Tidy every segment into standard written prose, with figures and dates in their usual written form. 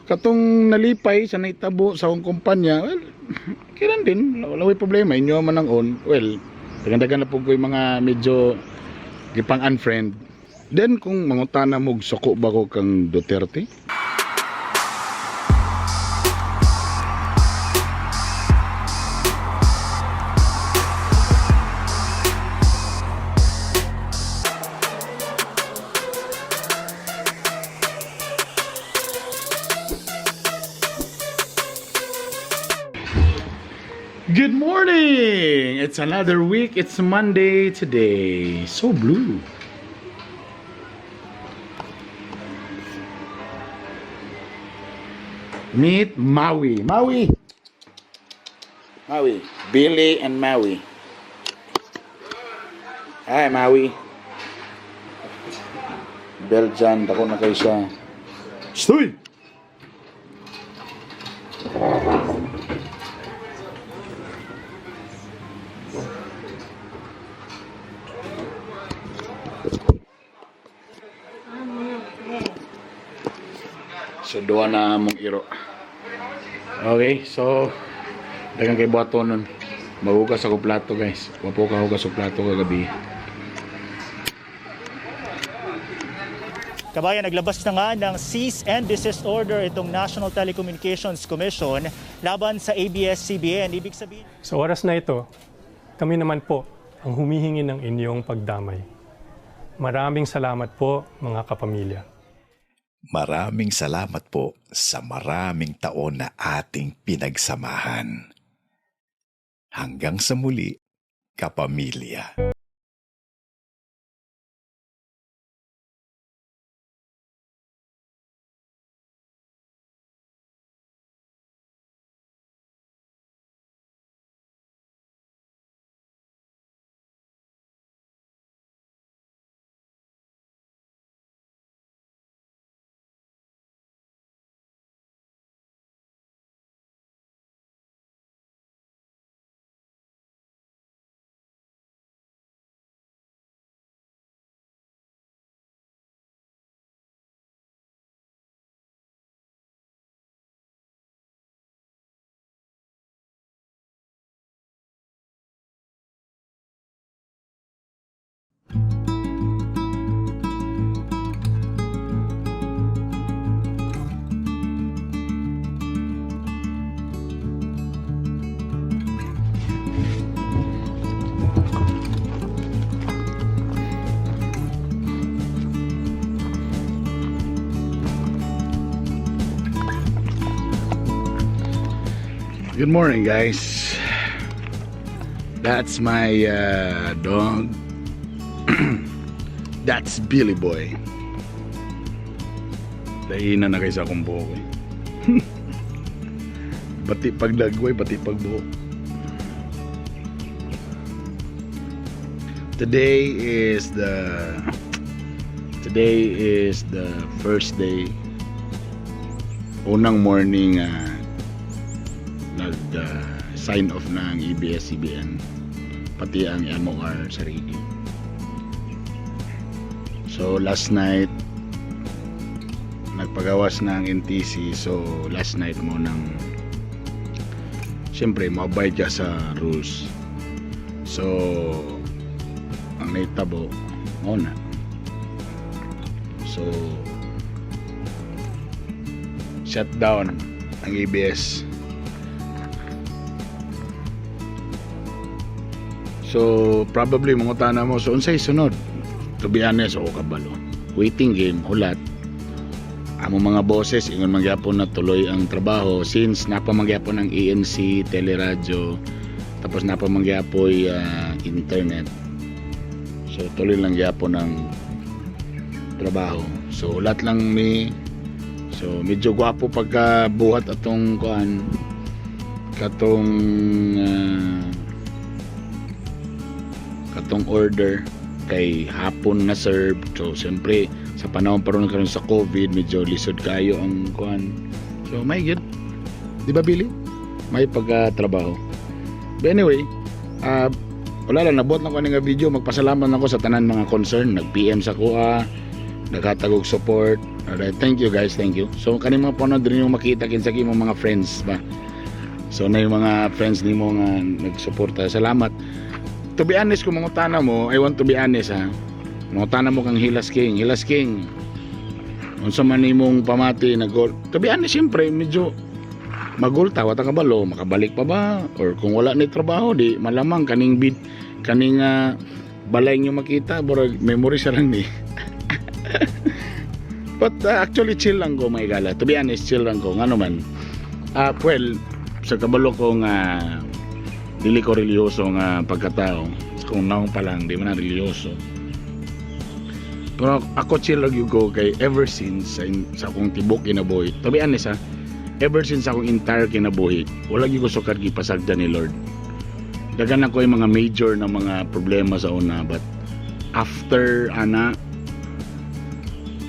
Katong nalipay sa naitabo sa akong kumpanya, well, kiran din, wala way problema, inyo man ang on. Well, dagan-dagan na po ko yung mga medyo gipang unfriend. Then kung mangutana mo suko ba ko kang Duterte? Good morning! It's another week. It's Monday today. So blue. Meet Maui. Maui! Maui. Billy and Maui. Hi, Maui. Belgian. Dako na kayo siya. Stoy! So duha na mong iro. Okay, so daghang kay buhaton nun. Maghugas ako plato, guys. Wa po ka hugas og plato kagabi. Kabayan, naglabas na nga ng cease and desist order itong National Telecommunications Commission laban sa ABS-CBN. Ibig sabihin, Sa oras na ito, kami naman po ang humihingi ng inyong pagdamay. Maraming salamat po, mga kapamilya. Maraming salamat po sa maraming taon na ating pinagsamahan. Hanggang sa muli, kapamilya. Good morning, guys. That's my dog. That's Billy Boy. Dahina na kayo sa akong buhok eh. Bati pagdagway, bati pagbuhok. Today is the Today is the first day, unang morning nag sign off na ang E ABS-CBN pati ang MOR sa radio. So last night nagpagawas na ang NTC, so last night mo nang siyempre maabide ka sa rules. So ang naitabo mo na. So shut down ang ABS. So, probably mangutana mo, so unsay sunod? To be honest, ako kabalo. Waiting game, hulat. Amo mga bosses, ingon man gyapon na tuloy ang trabaho since napa man gyapon ang ANC, teleradyo, tapos napa man gyapoy internet. So, tuloy lang gyapon ang trabaho. So, hulat lang ni. So, medyo gwapo pagka buhat atong kuan katong katong order kay hapon na serve. So siyempre sa panahon pa ron karon sa COVID, medyo lisod kayo ang kuan. So may good. Di ba, Billy? May pagkatrabaho. But anyway, wala lang, nabuhat lang ko ani nga video. Magpasalamat ako sa tanan mga concern nag PM sa kuha, Naghatag og support. Alright, thank you guys, thank you. So kani mga panood rin yung makita kinsa imong mga friends ba. So na yung mga friends nimo nga nagsuporta. Salamat. To be honest, kung mangutana mo, I want to be honest ha. Mangutana mo kang Hilas King, Hilas King. Unsa man imong pamati na goal? To be honest, siyempre medyo magulta, wa ta kabalo, makabalik pa ba or kung wala ni trabaho, di malamang kaning bid kaning balay nyo makita, murag memory sa lang ni. But actually chill lang ko, mga igala. To be honest, chill lang ko. Ngano man, well, sa kabalo ko nga dili ko religyoso nga pagkatao. Kung naong pa lang, di man na religyoso. Pero ako, chill lang gyud ko kay ever since sa akong tibok kinabuhi. To be honest ha, ever since akong entire kinabuhi, wala gyud ko sukad gipasagdan ni Lord. Daghan ako yung mga major na mga problema sa una, but after ana,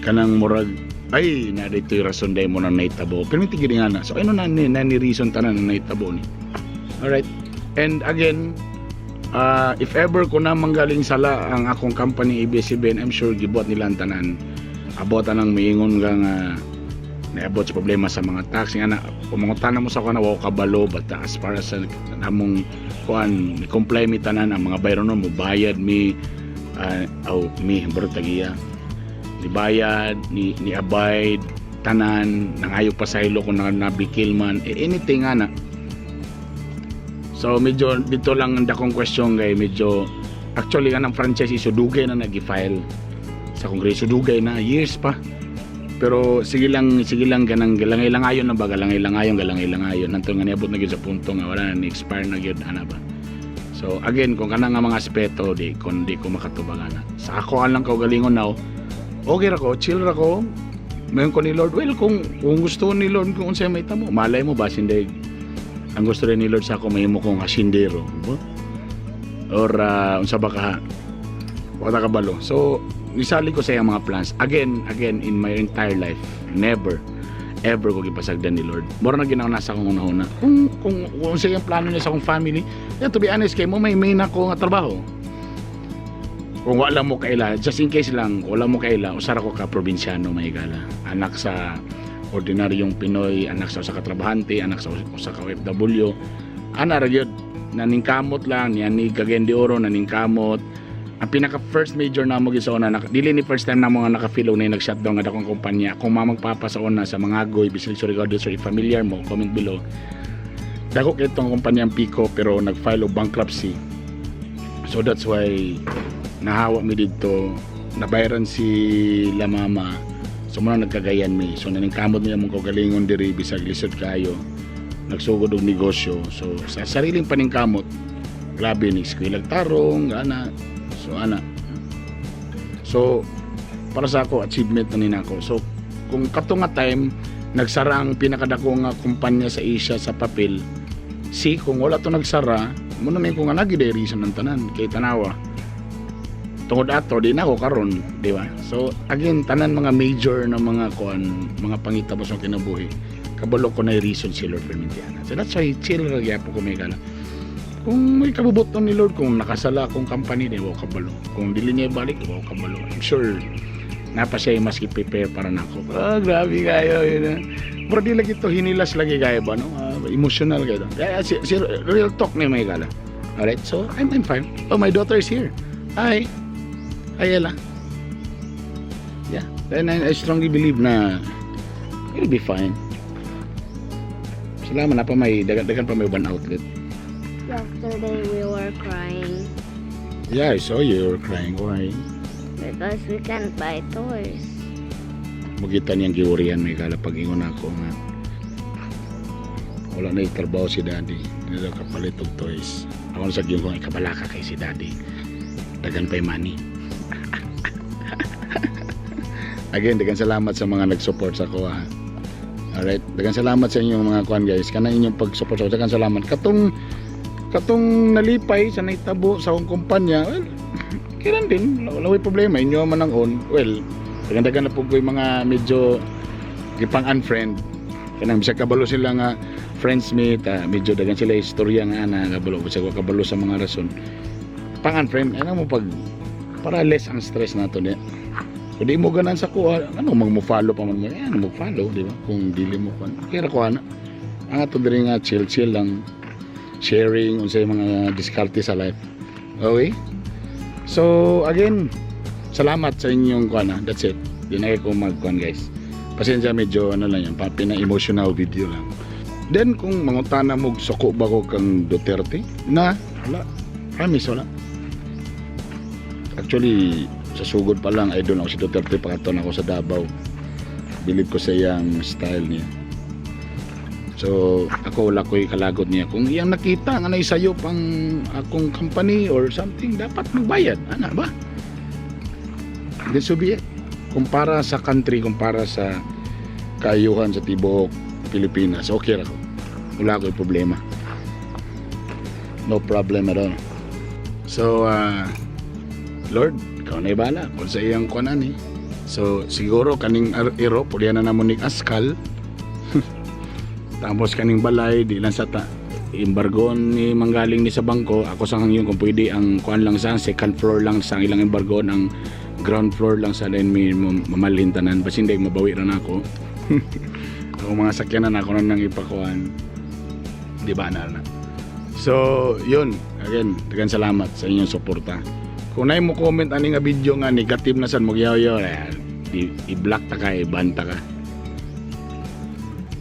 kanang murag ay na dito yung rason dahil mo nang naitabo, pero may tigil nga na. So ano na ni na ni reason tanan na naitabo ni. Alright, and again, if ever ko na manggaling sala ang akong company ABS-CBN, I'm sure gibuhat nila ang tanan, abot anang miingon ka nga naabot sa problema sa mga tax nga na. Kung mangutana mo sa ako na wa ko kabalo, but as far as sa among kuan, ni comply mi tanan ang mga bayronon mo, bayad mi, aw mi bro tagiya ni bayad ni ni abide tanan, nangayo pa sa ilo kung na, nabikil man eh, anything ana. So medyo dito lang ang dakong question kay medyo actually nga ng franchise iso dugay na nag-file sa kongreso, dugay na, years pa, pero sige lang ganang galangay-langayon na ba, galangay-langayon, galangay-langayon nanto nga niabot na gyud sa punto nga wala na, ni expire na gyud ana ba. So again, kung kanang nga mga aspeto, di kon di ko makatubang ana. Sa ako lang kaugalingon now, okay ra ko, chill ra ko. Mayon ko ni Lord, well, kung gusto ni Lord kung unsay may tamo, malay mo ba sinday ang gusto rin ni Lord sa ako, mahimo kong hasindero ba? Or unsa ba ka, wala ka balo. So nisali ko sa iyang mga plans. Again, in my entire life, never ever ko gipasagdan ni Lord. Mura na ginawa na sa akong una-una. Kung sa iyang plano niya sa akong family, yeah, to be honest, kay mo may main ako nga trabaho. Kung wala mo kaila, just in case lang, wala mo kaila, usara ko ka probinsyano, may gala. Anak sa ordinaryong Pinoy, anak sa usa ka trabahante, anak sa usa ka OFW. Ana ra gyud, naningkamot lang, niya ni Cagayan de Oro, naningkamot. Ang pinaka first major namo gyud sa una, dili ni first time namo nga naka-feel og na nag-shutdown nga dakong kumpanya. Kung mamagpapa sa una sa Mangagoy, bisag Surigao del Sur, if familiar mo, comment below. Dako kay itong kumpanya ang Pico, pero nag-file og bankruptcy. So that's why nahawa mi didto, nabayaran si la mama. So muna nagkagayan mi. So naningkamot mi among kaugalingon diri bisag lisod kayo. Nagsugod og negosyo. So sa sariling paningkamot, grabe ni eskwelag tarong, ana. So ana. So para sa ako, achievement na ni nako. So kung kato nga time nagsara ang pinakadako nga kumpanya sa Asia sa papel, si kung wala to nagsara, mo na may kung nga lagi day reason ng tanan kay tanawa. Tungod ato di na ako karon, di ba? So again, tanan mga major na mga kuan, mga pangitabo sa kinabuhi, kabalo ko na reason si Lord permintiana. So that's why chill ra gyapon ko, may gala. Kung may kabubuton ni Lord, kung nakasala akong company, di wa ko kabalo. Kung dili niya ibalik, di wa ko kabalo. I'm sure napa siya mas prepare para nako. Ah, grabe kayo yun ah. Pero di lagi to hinilas lagi kayo ba, no? Ah, emotional kayo. Kaya si, real talk ni may gala. Alright, so I'm fine. Oh, my daughter is here. Hi. Hi, Ella. Yeah, then I strongly believe na it'll be fine. Salamat na pa may dagan pa may one outlet. Yesterday we were crying Yeah, I saw you, you were crying. Why? Because we can't buy toys. Mugita niyang giwarian, may gala, pag ingon ako nga wala na trabaho si Daddy. Hindi daw kapalit og toys. Ako na sa giyon ko, ikabalaka kay si Daddy. Dagan pa'y money. Again, dagan salamat sa mga nag-support sa ako ha. Alright, dagan salamat sa inyong mga kuan guys. Kanang inyong pag-support sa ako. Dagan salamat. Katong nalipay sa naitabo sa akong kumpanya, well, kailan din, wala way problema. Inyo man ang on. Well, dagan-dagan na po ko yung mga medyo gipang unfriend. Kanang bisag kabalo sila nga friends meet, medyo dagan sila istorya nga ana kabalo, bisag wa kabalo sa mga rason. Pang unfriend, ano mo pag para less ang stress nato niya. Kung di mo ganan sa kuha, ano mag mo follow pa man mo? Eh, ano mo follow, di ba? Kung dili mo kuan. Kaya ra kuha na. Ang ato diri nga chill chill lang, sharing unsay mga diskarte sa life. Okay? So again, salamat sa inyong kuan na. That's it. Di na ko magkuan, guys. Pasensya, medyo ano lang yan, pina-emotional video lang. Then kung mangutana mo suko ba ko kang Duterte? Na, wala. Promise, wala. Actually, sa sugod pa lang, idol ako si Duterte, pakaton ako sa Davao. Bilib ko sa iyang style niya. So, ako wala ko'y kalagot niya. Kung iyang nakita nga naisayop ang akong company or something, dapat magbayad. Ana ba? Then so be it. Kumpara sa country, kumpara sa kaayuhan sa tibuok Pilipinas, okay ra ko. Wala ko'y problema. No problem at all. So, Lord, ikaw na bahala kung sa iyang kuanan eh. So, siguro kaning iro, pulihan na namo ni askal. Tapos kaning balay, di lang sa ta embargoon ni manggaling ni sa bangko. Ako sa hangyon kung pwede ang kuan lang sa second floor lang sa ilang embargoon, ang ground floor lang sa then may mamalhin tanan. Basin hindi mabawi ra nako. Ako mga sakyanan ako na nang ipakuan. Di ba na na? So, yun. Again, daghang salamat sa inyong suporta. Kung naay mo comment ani nga video nga negative na san mo yaw eh, i-block ta ka, i-ban ta ka.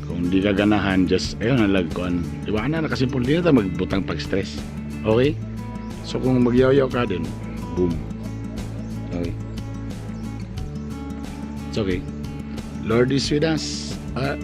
Kung di ka ganahan, just ayun na lag kuan. Di ba na nakasimple, di na ta magbutang pag-stress. Okay? So kung magyaw-yaw ka din, boom. Okay. It's okay. Lord is with us. Ah.